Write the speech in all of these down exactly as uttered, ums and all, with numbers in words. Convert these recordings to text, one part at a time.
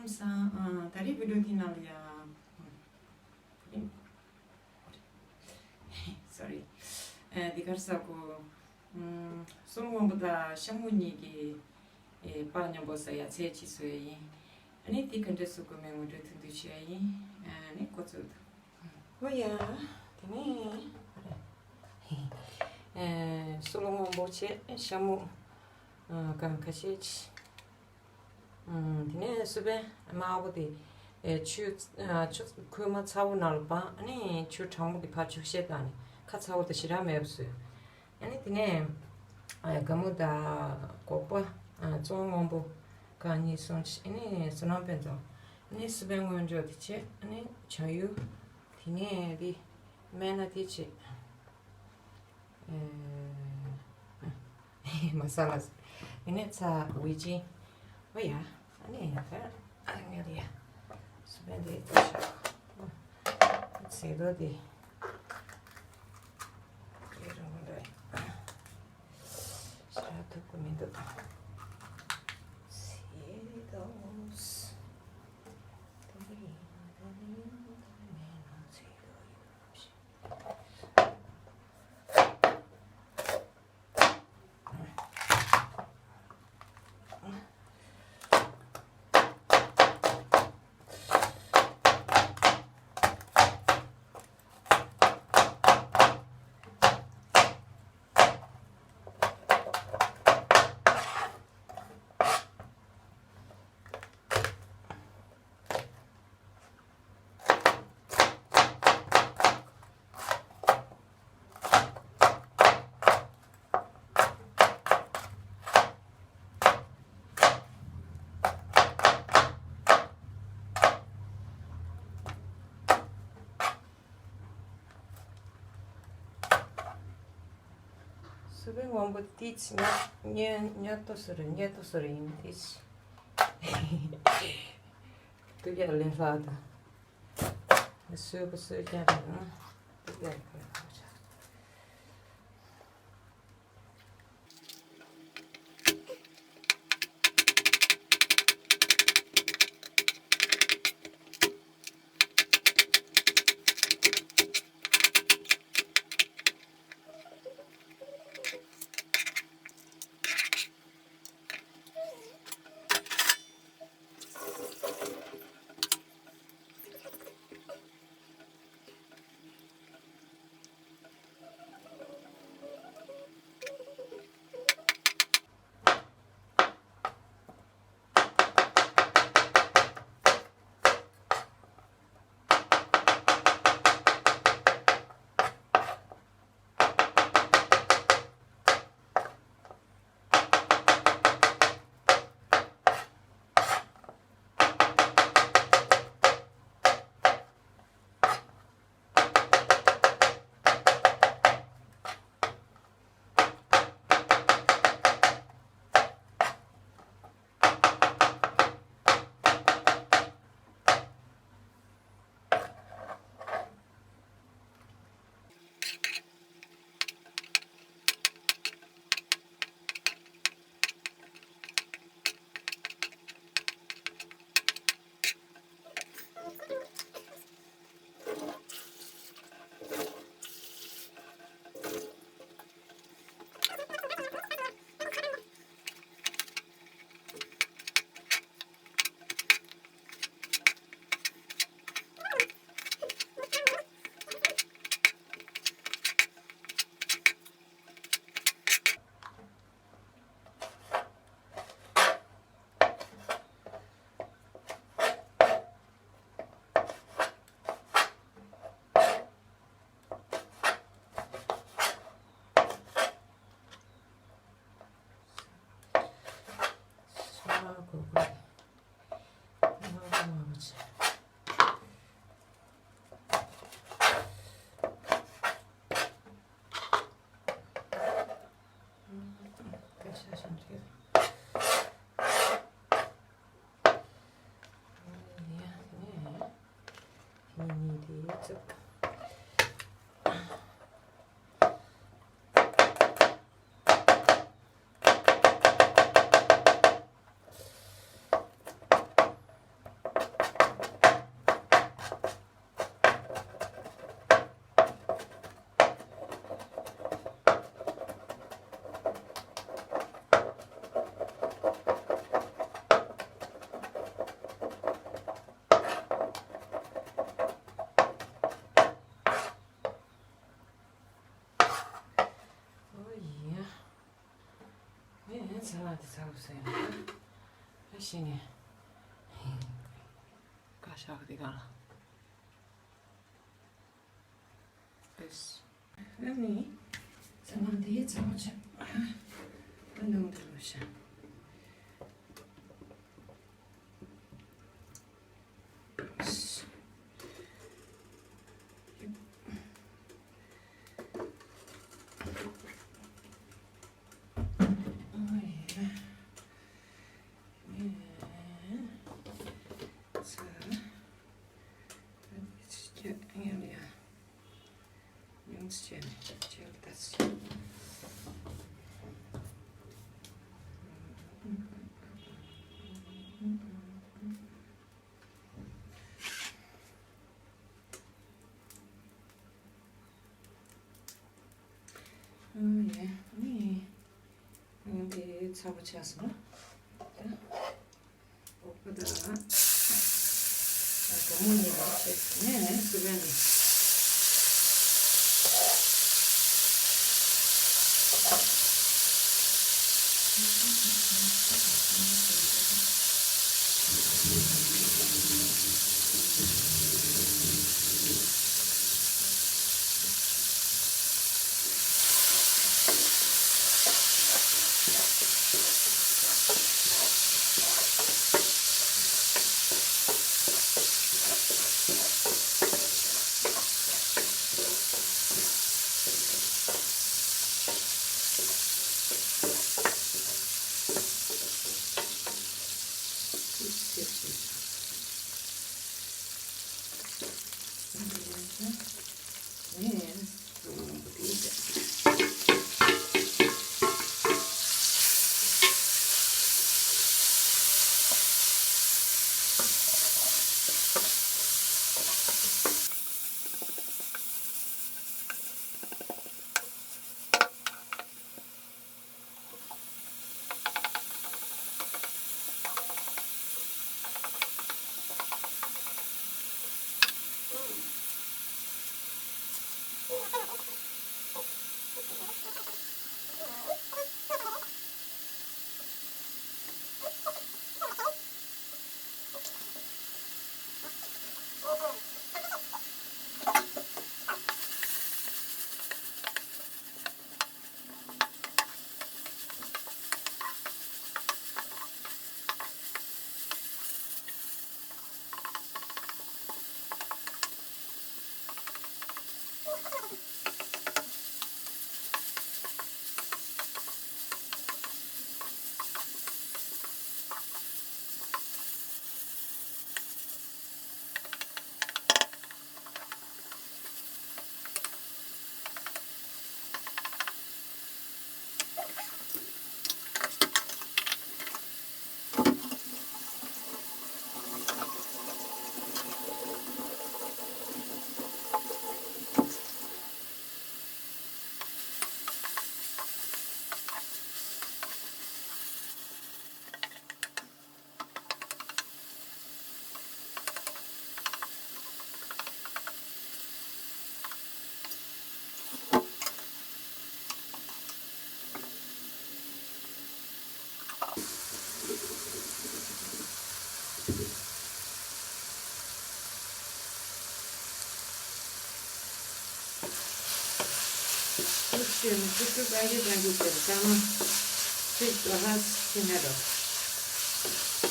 སང་། ཨ། ད་རེས་བི་ཌིའོ་འདི་ནང་ལ་ཡ། སོ་རི། ཨ། འདི་ག་རེ་ཟེར་དགོས། ཨ། གསུང་སྔོན་པོ་དང་ཤ་མུ་གཉིས་ཀྱི། ཨེ། པགས་མཉམ་པོ་ཟ་ཡ་ཚལ་གཅིག་བཟོ་ཡ་ཡིན། ཨ་ནི་འདི་ག་འདྲས་བཟོ་དགོས་མིན་ངོ་སྤྲོད་ཐུང་ཐུང་ཞུ་ཡ་ཡིན། ཨ་ནི་འགོ་བཙུགས་དང་། ཨོ་ཡ། དེ་ནས། ཨེ། གསུང་སྔོན་པོ་བྱས་ཤ་མུ། ཨ། གང་ཁ་ཤས་ཅིག་ཨམ། དེ་ནས་སུ་བན་དམར་པོ་དེ། ཨེ། ཆུ། ཨ། ཆུ་ཁོལ་མ་ཚ་པོ་ནང་ལ་སྦངས། ཨ་ནི་ཆུ་གྲང་མོ་དེ་ཕར་འཁྱུག་བཤད་བཏང་ནས་ཁ་ཚ་པོ་དང་ཞེ་དྲག་མེད་པ་བཟོས། ཨ་ནི་དེ་ནས། ཨ། སྒ་སྨུག་དང་སྒོག་པ། ཨ། བཙོང་སྔོན་པོ་གང་གཉིས་གསུམ་བྱས། ཨ་ནི་བསོད་ནམས་དཔལ་འཛོམས། ཨ་ནི་སུ་བན་སྔོན་འཇོག་དེ་བྱས། ཨ་ནི་བྱ་ཡུ། དེ་ནས་དེ་སྨན་སྣ་དེ་བྱས། ཨེ། མ་ས་ལ། ཨ་ནི་ཚྭ། ཝེ་ཇི། ཨོ་ཡ། ཨ་ནི་ཡ་ད། ཨ་ནི་ཡ། སུ་བན་དེ་ཚེ་རྡོ་དེ། དེ་རང་ལ་ཞེ་དྲག་ཐུབ་ཀྱི་མི་འདུག་ཚེ་རྡོ། སུ་བན་སྔོན་པོ་ཏིས་ཉ་ཉ་ཉ་ཏོ་སུ་རེད། ཉ་ཏོ་སུ་རེད་ཡིན་ཏིས། དུ་ཡ་ལེ་ཧ་ད། སོས་པ་སོས་ཀྱང་རེད་ན། དུ་ཡ་ཁོ་ཡ་ཁོ་ཆ། འདི་ཚ་བོ་ཟེར་ཡང་ད་ཤི་ནས་ཀ་ཤག་དེ་ག་ལ་ཨེས། ཨ་ནི་ཚ་མ་དེ་ཚ་བོ་ཆ་ད་ནང་དུ་ལོ་ཤ། ཨ་ཡེ། ཨ་ནི་ཨ་འདི་ཚ་པོ་ཆགས་སོང་། ད་འོ་པ་ད་ད་མོ་ནི་ལ་ཆེ་ནས་སུ་བན་ནི། ཨུ་ཆེ་ནི་ཀུ་ཀུ་ཀ་གི་ཀ་གི་ཀེར་ཀ་ན་ཚིག་ཀ་ཧ་སི་ནེ་རོ།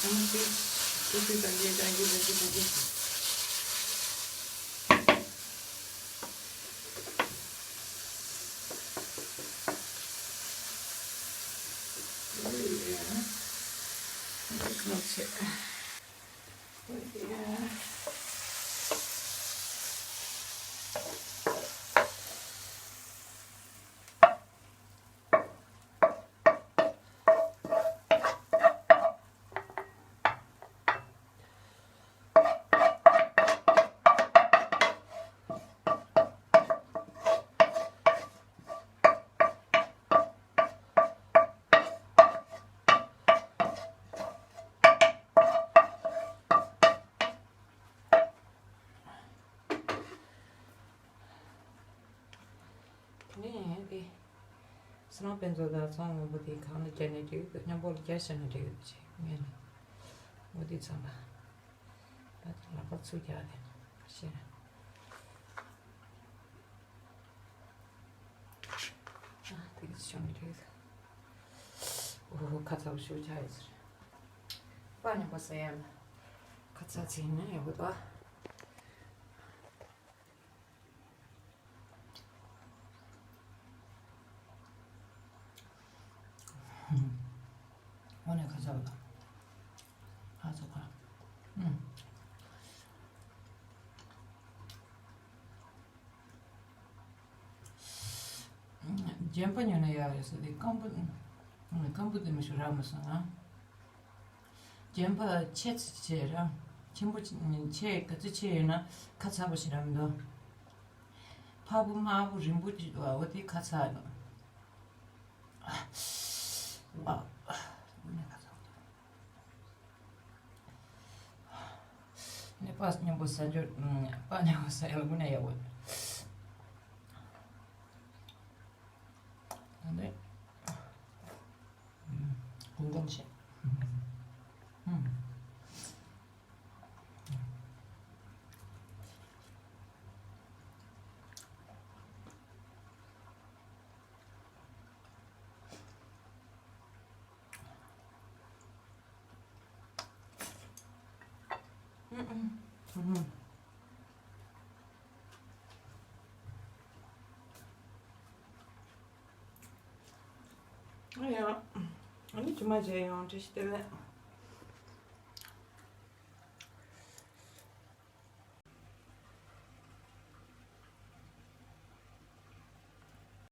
ཀ་ན་ཚིག་ཀུ་ཀུ་ཀ་གི་ཀ་གི་ཀ་གི་ཀ་གི། ཨུ་ཡ། ཨུ་ཆེ། ཚོང་དཔོན་ཚོ་དང་ཚོང་དབང་པོ་དེ་གང་ལ་རྒྱག་ནས་འགྲིག་གི་འདུག་མཉམ་པོ་ལ་རྒྱག་བྱས་ན་འགྲིག་གི་འདུག་ཅེས་ངས་ནི་འོ་དེ་ཚང་མ་ད་ལག་པ་ཚུར་རྒྱག་དེ་ཤེས་ན། ཨ་དེ་གི་ཤོང་གི་འགྲིག་གི་འདུག་འོ་ཁ་ཚ་པོ་ཞུ་ཆ་ཡོད་ཟེར། པ་ནི་པ་ས་ཡ་ལ་ཁ་ཚ་ཚིག་ནི་ཡོད་གི་འདུག་ཨ་ནི་ཁ་ཚ་བ་དང་། ཁ་ཚ་ཁ། ཨུམ། རྒྱན་པ་ཉོ་ན་ཡག་ཡོད་ས་དེ་སྐམ་པོ། སྐམ་པོ་དེ་མི་ཤོ་རག་མ་སོང་ང་། རྒྱན་པ་ཆེ་ཚ་ཆེ་ར། ཆེན་པོ་ཆེ་ག་ཚོད་ཆེ་ཡོད་ན་ཁ་ཚ་པོ་ཞིག་རག་མི་འདུག་ཕ་བུ་མ་བུ་རིང་པོ་ཅིག་འདུག་འོ་དེ་ཁ་ཚ་འདུག་ཨ། ཨ། ནས་པ་སྙོམས་པོ་ས་འཇོག་ཨ། པ་སྙོམས་པོ་ས་ཡག་པོ་ནས་ཡག་པོ། ཨ་ནི། ཨུམ། གུང་གུང་བྱས། ཨུམ། ཨ་ཡ། ཨ་ནི་ཇུ་མ་བྱས་ཡོང་བཀྲ་ཤིས་བདེ་ལེགས།